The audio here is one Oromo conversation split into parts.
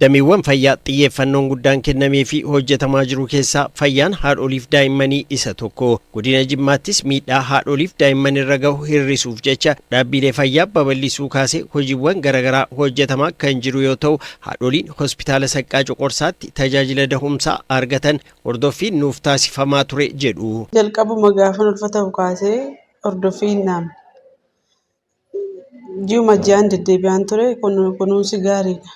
Dameewwan fayyaa xiyyeeffannoon guddaan kennameefii hojjetamaa jiru keessaa fayyaan haadholiif daa'immanii isa tokko. Godina Jimmaattis miidhaa haadholiif daa'imman irra gahu hir'isuuf jecha dhaabbilee fayyaa babal'isuu kaasee hojiiwwan garaagaraa hojjetamaa kan jiru yoo ta'u, haadholiin hospitaala Saqqaa Coqorsaatti tajaajila dahumsaa argatan hordoffiin nuuf taasifamaa ture jedhu. Jalqabuma gaafan ulfa ta'u kaasee hordoffii hin dhaabne. Ji'uma ji'aan deddeebi'aan ture kunuunsi gaariidha.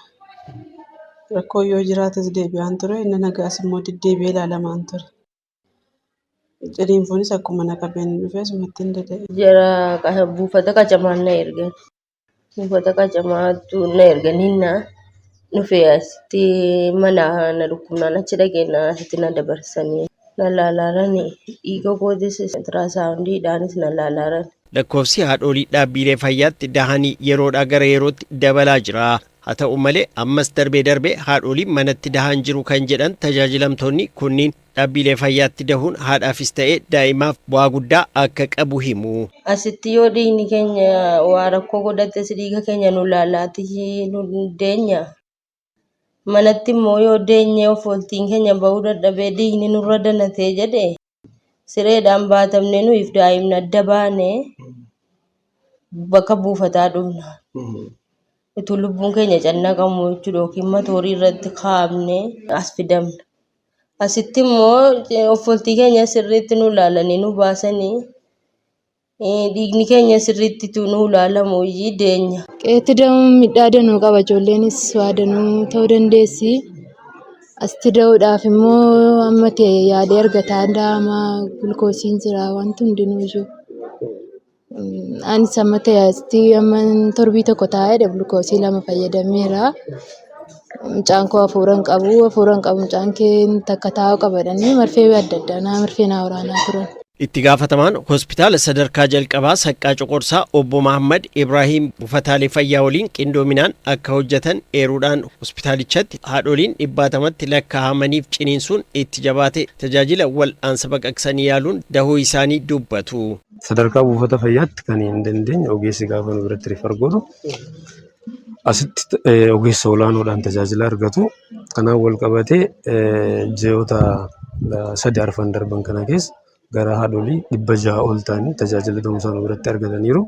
Rakkoo yoo jiraates deebi'aan ture inni nagaas immoo deddeebi'ee ilaalamaan ture. Ciniinfuunis akkuma na qabeen dhufee asumatti hin dada'e. Jara buufata qacamaan na ergan. Buufata qacamaatu na erganiin dhufee asitti mana na dhukkubnaan achi dhaqeen asitti na dabarsanii na laalaarani dhiiga kootis ultraasaawundiidhaanis na laalaaran. Lakkoofsi haadholii dhaabbilee fayyaatti dahanii yeroodhaa gara yerootti dabalaa jira. Haa ta'u malee ammas darbee darbee haadholiin manatti dahan jiru kan jedhan tajaajilamtoonni kunniin dhaabbilee fayyaatti dahuun haadhaafis ta'ee daa'imaaf bu'aa guddaa akka qabu himu. Asitti yoo dhiigni keenya waa rakkoo godhates dhiiga keenya nu laalaati nu deenya. Manatti immoo yoo deenyee of oltiin keenya bahuu dadhabee dhiigni nurra danatee jedhe sireedhaan baatamnee nuyiif daa'imni adda baanee bakka buufataa dhufna. Utuu lubbuun keenya cannaqamu jechuudha yookiin matoorii irratti kaa'amnee as fidamna. Asitti immoo offoltii keenya sirriitti nu ilaalanii nu baasanii dhiigni keenya sirriitti nu ilaalamu iyyii deenya. Qe'eetti da'uun miidhaa danuu qaba. Ijoolleenis waa danuu ta'uu dandeessi. Asitti da'uudhaaf immoo amma ta'e yaalii argataa da'ama. Gulukoosiin jira wanti hundinuu iyyuu. Anis amma ta'e asitti amma torbii tokko taa'ee gulukoosii 2 fayyadameera. Mucaan koo hafuura hin qabu. Hafuura hin qabu mucaan kee takka taa'uu qaba jedhanii marfee adda addaa marfee naa waraanaa turan. Itti gaafatamaan hospitaala sadarkaa jalqabaa Saqqaa Coqorsaa obbo Mahammad Ibrahiim buufataalee fayyaa waliin qindoominaan akka hojjetan eeruudhaan hospitaalichatti haadholiin dhibbaatamatti lakkaa'amaniif ciniinsuun itti jabaate tajaajila wal'aansa baqaqsanii yaaluun dahuu isaanii dubbatu. Sadarkaa buufata fayyaatti kan hin dandeenye ogeessi gaafa nu biratti refer godhu asitti ogeessa olaanoodhaan tajaajila argatu. Kanaan wal qabatee ji'oota 3 arfan darban kana keessa gara haadholii 600 ol ta'anii tajaajila da'umsaa nu biratti argataniiru.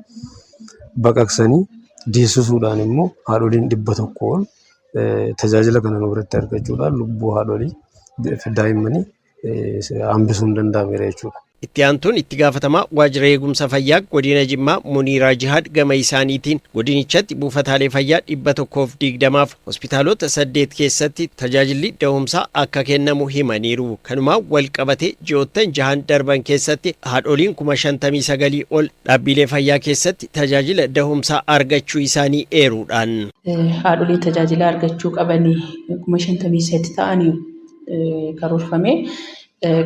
Baqaqsanii deessisuudhaan immoo haadholiin 100 ol tajaajila kana nu biratti argachuudhaan lubbuu haadholii daa'immanii hambisuun danda'ameera jechuudha. Itti aantuun itti gaafatamaa waajjira eegumsa fayyaa godina Jimmaa Muniiraa Jihaad gama isaaniitiin godinichatti buufataalee fayyaa 120f hospitaalota 8 keessatti tajaajilli da'umsaa akka kennamu himaniiru. Kanumaan wal qabatee ji'oottan jahan darban keessatti haadholiin 59,000 ol dhaabbilee fayyaa keessatti tajaajila da'umsaa argachuu isaanii eeruudhaan. Haadholii tajaajila argachuu qabanii 53,000 ta'anii karoorfame.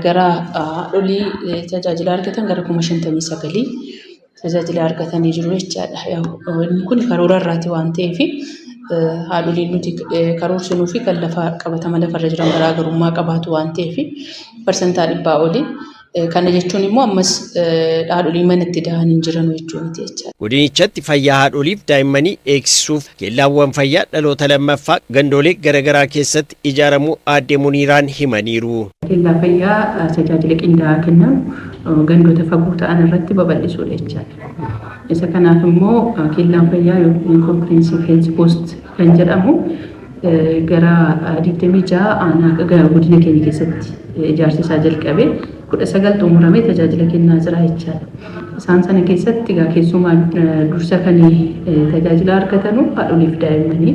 Gara haadholii tajaajila argatan gara 59,000 tajaajila argatanii jiru jechaadha. Inni kun karoora irraati waan ta'eef haadholiin nuti karoorsinuu fi kan lafa qabatama lafarra jiran garaagarummaa qabaatu waan ta'eef 100% olii. Kana jechuun immoo ammas haadholii manatti dahan hin jiran jechuu miti jechaadha. Godinichatti fayyaa haadholiif daa'immanii eegsisuuf keellaawwan fayyaa dhaloota lammaffaa gandoolee garaagaraa keessatti ijaaramuu aadde Muniiraan himaniiru. Kellaa fayyaa tajaajila qindaa'aa kennan gandoota fagoo ta'an irratti babal'isuudha jechaadha. Isa kanaaf immoo kellaan fayyaa yookiin comprehensive health post kan jedhamu gara 26 aanaa godina keenya keessatti ijaarsi isaa jalqabe 19 xumuramee tajaajila kennaa jira jechaadha. Isaan sana keessatti egaa keessumaa dursa kan tajaajila argatanu haadholii fi daa'immanii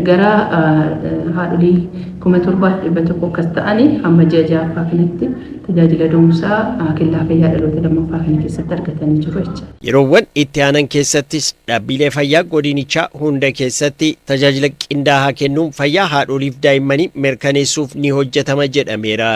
gara haadholii 7,100 akkas ta'anii hamma ji'a ja'affaa kanatti tajaajila da'umsaa kellaa fayyaa dhaloota lammaffaa kana keessatti argatanii jiru jechaadha. Yeroowwan itti aanan keessattis dhaabbilee fayyaa godinichaa hunda keessatti tajaajila qindaa'aa kennuun fayyaa haadholiif daa'immanii mirkaneessuuf ni hojjetama jedhameera.